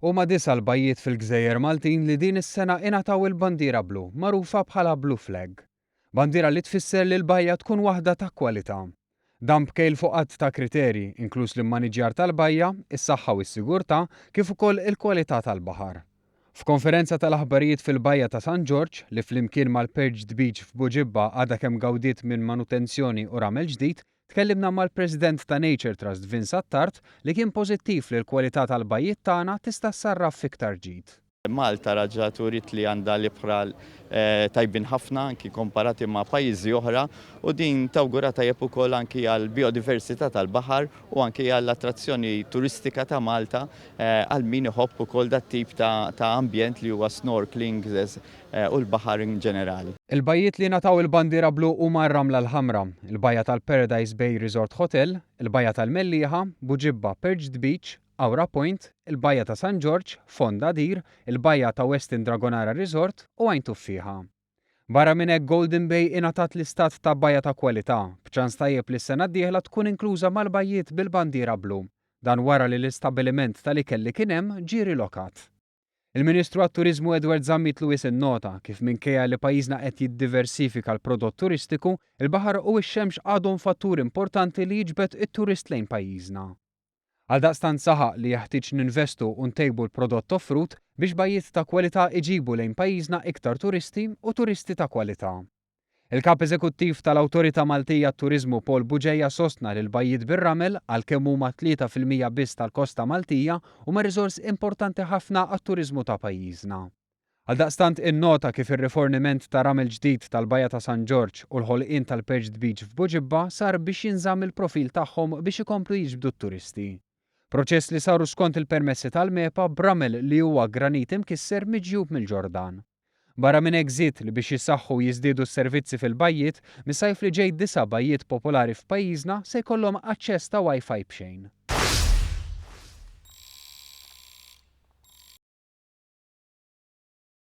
Huma disa' l-bajjiet fil-gżejjer Maltin li din is-sena ingħataw il-bandiera blu, magħrufa bħala Blue Flag. Bandiera li tfisser li l-bajja tkun waħda ta' kwalità. Dan b'kejl fuq għadd ta' kriterji, inkluż l-immaniġjar tal-bajja, is-saħħa u s-sigurtà, kif ukoll il-kwalità tal-baħar. F'konferenza tal-aħbarijiet fil-Bajja ta' San Ġorġ, li flimkien mal-Perched Beach f'Buġibba għadha kemm gawdiet minn manutenzjoni u ramel ġdid, Tkellimna mal-President ta' Nature Trust Vince Attard li kien pożittiv li l-kwalità tal-bajjiet tagħna tista' ssarraf f'iktar ġid. Malta raġgħet uriet li għandha l-ibħra tajbin ħafna anki komparati ma' pajjiżi oħra u din tawgura tajjeb ukoll anki għall-bijodiversità tal-baħar u anki għall-attrazzjoni turistika ta' Malta għal min iħobb ukoll dat-tip ta' ambjent li huwa snorkeling u l-baħar in ġenerali. Il-bajjiet li ngħataw il-bandiera blu huma r-Ramla l-Ħamra, il-bajja tal-Paradise Bay Resort Hotel, il-bajja tal-Mellieħa, Buġibba Perched Beach, Qawra Point, il-bajja ta' San Ġorġ, Fond Għadir, il-bajja ta' Westin Dragonara Resort u Għajn Tuffieħa. Barra minn hekk Golden Bay ingħatat l-istat ta' bajja ta' kwalità, b'ċans tajjeb li s-sena d-dieħla tkun inkluża mal-bajjiet bil-bandiera blu. Dan wara li l-istabbiliment tal-ikel li kien hemm ġie rilokat. Il-Ministru għat-Turiżmu Edward Zammit Lewis innota kif minkejja li pajjiżna qed jiddiversifika l-prodott turistiku, il-baħar u x-xemx għadhom fattur importanti li jiġbed it-turist lejn pajjiżna. Għaldaqstant saħaq li jeħtieġ ninvestu u ntejbu l-prodott offrut biex bajjiet ta' kwalità iġibu lejn pajjiżna iktar turisti u turisti ta' kwalità. Il-Kap Eżekuttiv tal-Awtorità Maltija għat-Turiżmu Paul Bugeja sostna li l-bajjiet bir-ramel, għalkemm huma 3% biss tal-kosta Maltija, huma riżors importanti ħafna għat-turiżmu ta' pajjiżna. Għaldaqstant innota kif ir-riforniment ta' ramel ġdid tal-Bajja ta' San Ġorġ u l-ħolqien tal-Perched Beach f'Buġibba sar biex jinżamm il-profil tagħhom biex ikomplu jiġbdu t-turisti. Proċess li saru skont il-permessi tal-MEPA b'ramel li huwa granit imkisser miġjub mill-Ġordan. Barra minn hekk żied li biex jissaħħu u jiżdiedu s-servizzi fil-bajjiet, mis-sajf li ġej disa' bajjiet popolari f'pajjiżna se jkollhom aċċess ta' Wi-Fi b'xejn.